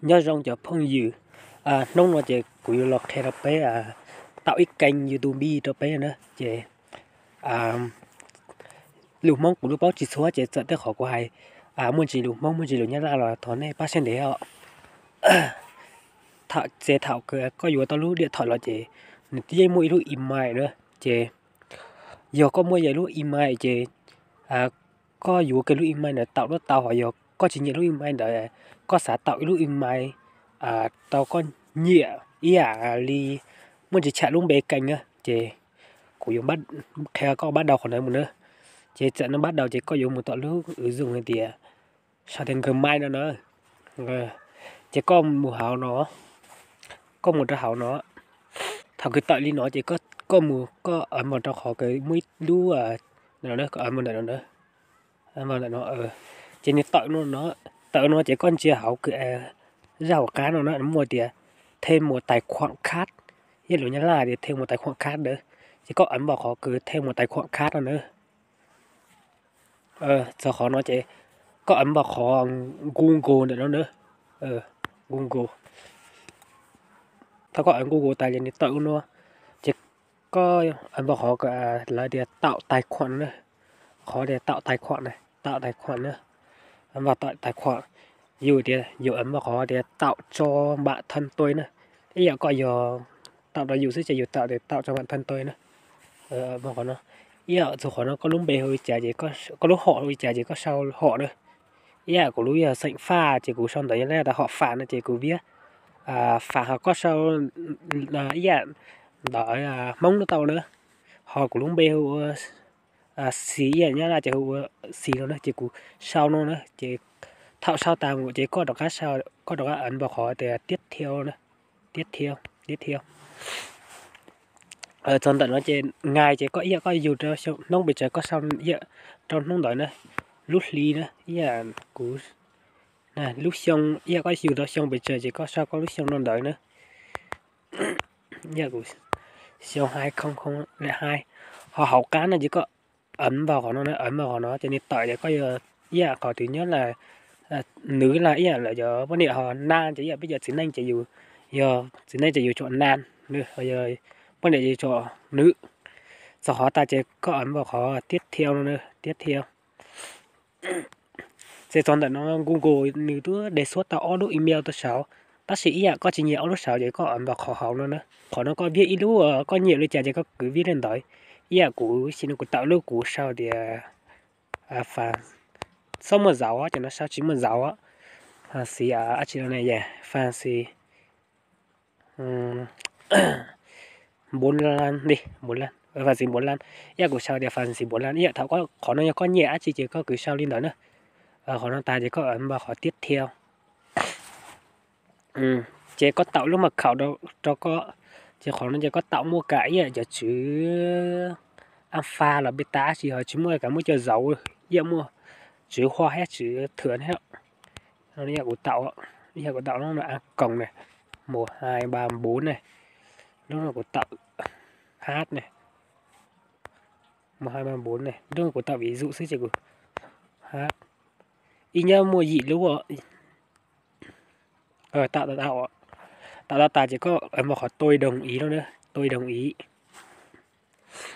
Nyob zoo cov phooj ywg, hnub no ces kuv yuav los qhia rau peb, tau ib kênh YouTube rau peb na ces lus Hmoob kuv lub paub tsis txhua ces txawm tej qhov kuv hais muaj ntsis lus Hmoob muaj ntsis lus Nyab Laj los thov nej pab siab ntev os. Thaum ces thaum koj yuav tau lub diam thom los ces nws yeej muaj ib lub email na, ces yog koj muaj yog lub email ces koj yuav kiag lub email ntawd tau lub tau, ho yog koj tsis nyiam lub email ntawd, koj xav tau ib lub email tau koj nyiam ib yam li muaj ntsis tsham lub npe kênh na ces kuv yuav qhia koj bắt đầu qhov ntawd mus na. Ces txawm no bắt đầu ces koj yuav mus tom lub ứng dụng hais tias sau tias Gmail no na. Ces koj mus hauv no, koj mus rau hauv no. Thaum kws tawm li no ces koj mus koj ấn vào rau qhov kws muaj ib lub ntawm no, ntawm no, ces nws tawm no, tawm no ces koj ntsia hauv kws zaj hauv qab no na muaj tias thêm một tài khoản khác, ib lus Nyab Laj tias thêm một tài khoản khác na. Ces koj ấn vào qhov kws thêm một tài khoản khác no na. Txog qhov no ces koj ấn vào qhov Google ntawm no na. Google. Thaum koj ấn Google tas ces nws tawm no, ces koj ấn vào qhov lawv tias tạo tài khoản na. Qhov tias tạo tài khoản na, tạo tài khoản na. Ấn vào tạo tài khoản. Yus tias yus ấn vào qhov tias tạo cho bạn thân tôi na. Ib yam koj yog tạo rau yus xwb ces yus tạo tias tạo cho bạn thân tôi na. Ib yam txog qhov no koj lub npe hu li cas ces koj lub họ hu li cas ces koj sau họ na. Ib yam kuv lub yog xeem Faj ces kuv sau ntawv Nyab Laj tas họ Phạm no ces kuv viab Phạm, ho koj sau ib yam ntawv Hmoob no tau na. Ho kuv lub npe hu ua Xis, ib yam Nyab Laj ces hu ua Xis no na ces kuv sau no na ces thaum sau tas ces koj rov qab, koj rov qab ấn vào qhov tias tiếp theo na, tiếp theo, tiếp theo. Txog ntawm no ces ngày ces koj ib yam koj yug rau hnub pes tsawg koj sau ib yam rau hnub ntawd na, lub hli na, ib yam kuv lub xyoo, ib yam koj yug rau xyoo pes tsawg ces koj sau koj lub xyoo rau ntawd na. Ib yam kuv xyoo hai không không hai. Ho hauv qab no ces koj ấn vào qhov no na, ấn vào qhov no ces nws tawm ces koj yuav ib yam qhov twg nyob là nữ, ib yam lawv cov poj niam ho nam ces ib yam peb cov txiv neej ces yus, yog txiv neej ces yus chọn nam, yog poj niam ces yus chọn nữ. Txog qhov tas ces koj ấn vào qhov tiếp theo no na, tiếp theo. Ces txog ntawm no Google nws twb đề xuất tau ob lub email tuaj saud, tab sis ib yam koj tsis nyiam ob lub saud ces koj ấn vào qhov hauv no na. Qhov no koj viab ib lub koj nyiam li cas ces koj kwv viab li ntawd. Ib yam kuv xim no kuv tawm lub kuv sau tias Fas, txhob muaj zauv ces no sau tsis muaj zauv, Fas Xis dab tsi no ne, Fas Xis Npuv Lan, Npuv Lan, Fas Xis Npuv Lan. Ib yam kuv sau tias Fas Xis Npuv Lan, ib yam thaum qhov no yog koj nyiam dab tsi ces koj kwv sau li ntawd na. Qhov no tas ces koj ấn vào qhov tiếp theo. Ces koj tạo lub mật khẩu rau koj, ces qhov no ces koj tạo muaj kam ib yam cov tswv alpha los beta dab tsi ho tsis muaj kam muaj cov zauv, ib yam muaj tswv hoa thiab tswv thượng thiab. Ib yam kuv tạo, ib yam kuv tạo lub no a còng ne, một hai ba bốn ne, lub no kuv tạo H ne, một hai ba bốn ne, lub no kuv tạo ví dụ xwb ces kuv H, ib nyab muaj yim lub. Tạo tau tas ces koj ấn vào qhov tôi đồng ý no na, tôi đồng ý.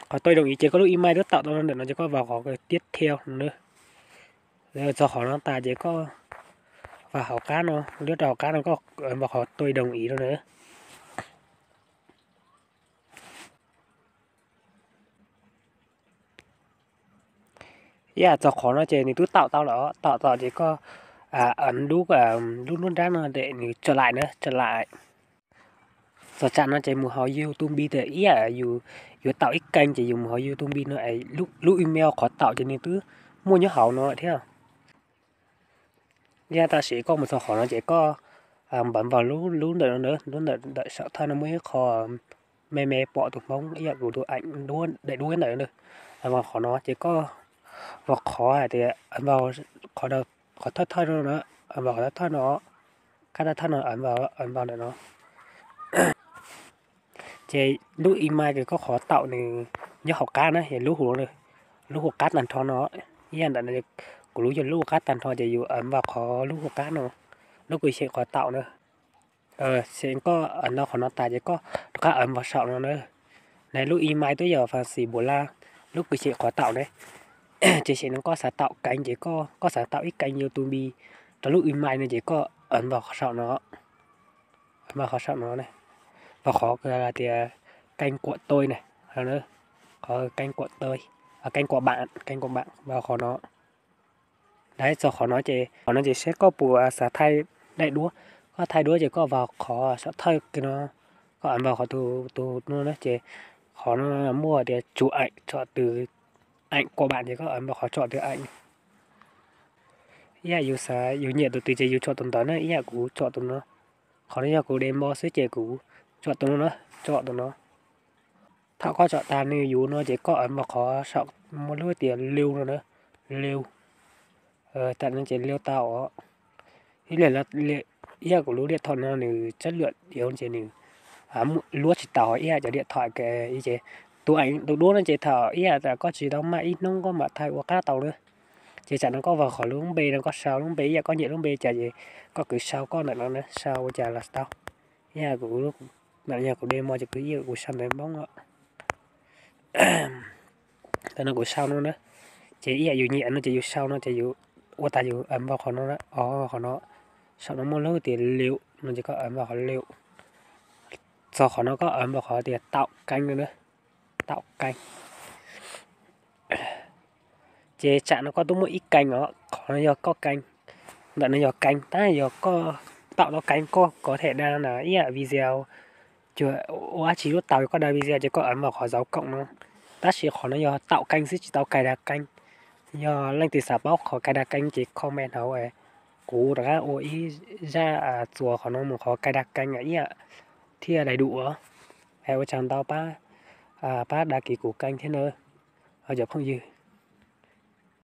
Qhov tôi đồng ý ces koj lub email twb tạo tau ntawm no ces koj vào qhov tiếp theo no na. Txog qhov no tas ces koj vào hauv qab no, lub rau hauv qab no koj ấn vào qhov tôi đồng ý no na. Ib yam txog qhov no ces nws twb tạo tau lawm, tạo tau ces koj ấn lub, lub nruab nrab no để nws trở lại na, trở lại. Txog tsam no ces mus hauv YouTube tias ib yam yus yuav tạo ib kênh ces yus mus hauv YouTube no, lub email qhov tạo ces nws twb muaj nyob hauv no thiab. Ib yam tam sim koj mus txog qhov no ces koj npawv npaus lub, lub ntawm no, lub ntawm ntawm saum thawj no muaj ib qho me me pom tus Hmoob ib yam kuv tus ảnh duab daim duab ntawm no. Qhov no ces koj, qhov qhov hais tias qhov thawj thawj no, qhov thawj thawj no, kab thawj thawj no, npawv ntawm no. Ces lub email kws koj qhov taum nws nyob hauv qab na, yog lub hu, lub hu qab tag nrho no. Ib yam ntawm no, kuv lub yog lub hu qab tag nrho ces yus ấn vào qhov lub hu qab no. lub kws xyeem qhov taum na. Xyeem koj ntau qhov no tas ces koj rov qab ấn vào saum no na. Nws lub email twb yog Fancy Bula, lub kws xyeem qhov taum ne. Ces xyeem no koj xav taum kênh ces koj, koj xav taum ib kênh YouTube rau lub email no ces koj ấn vào qhov saum no, ấn vào qhov saum no, vào qhov tias kênh của tôi na, qhov kênh của tôi, kênh của bạn, kênh của bạn, vào qhov no. Lawv txog qhov no ces, qhov no ces seb koj puas xav thaij daim duab. Koj thaij duab ces koj vào qhov saum thawj kws no, koj ấn vào qhov tus, tus no na ces qhov no muaj tias chụp ảnh, chọn từ ảnh của bạn ces koj ấn vào qhov chọn từ ảnh. Ib yam yus xav yus nyiam tus twg ces yus chọn tus ntawd na, ib yam kuv chọn tus no. Qhov no yog kuv demo xwb ces kuv chọn tus no na, chọn tus no. Thaum koj chọn tas nws yuav no ces koj ấn vào qhov saum muaj lub tias lưu no na, lưu. Tam no ces lưu tau os. Ib yam kuv lub điện thoại no nws chất lượng yếu ces nws luab tsis tau ib yam cov điện thoại ces tus ảnh, tus duab no ces thaum ib yam tas koj tsis tau maj ib hnub koj mam thaij ua qab tau na. Ces tsam no koj vào qhov lub npe no koj sau lub npe ib yam koj nyiam lub npe cas ces koj kws sau koj ntawm no na, sau ua cas los tau. Ib yam kuv, ntawm no yog kuv demo ces kuv ib yam kuv sau ntawv Hmoob os. Tam no kuv sau no na, ces ib yam yus nyiam no ces yus sau no ces yus ua tas yus ấn vào qhov no, qhov no, saum no muaj lub tias lưu no ces koj ấn vào qhov lưu. Txog qhov no koj ấn vào qhov tias tạo kênh no na, tạo kênh. Ces tsam no koj twb muaj ib kênh os, qhov no yog koj kênh, ntawm no yog kênh, tab yog koj tạo tau kênh koj có thể đăng ib yam video, cuag ua dab tsi lub tau koj đăng video ces koj ấn vào qhov dấu cộng no. Tab sis qhov no yog tạo kênh xwb tsis tau cài đặt kênh. Yog leej twg xav paub qhov cài đặt kênh ces comment hauv, kuv rov qab ua ib zaj txuas qhov no mus qhov cài đặt kênh ib yam thiaj đầy đủ. Ua tsaug ntau pab đăng ký kuv kênh thiab na, cov phooj ywg.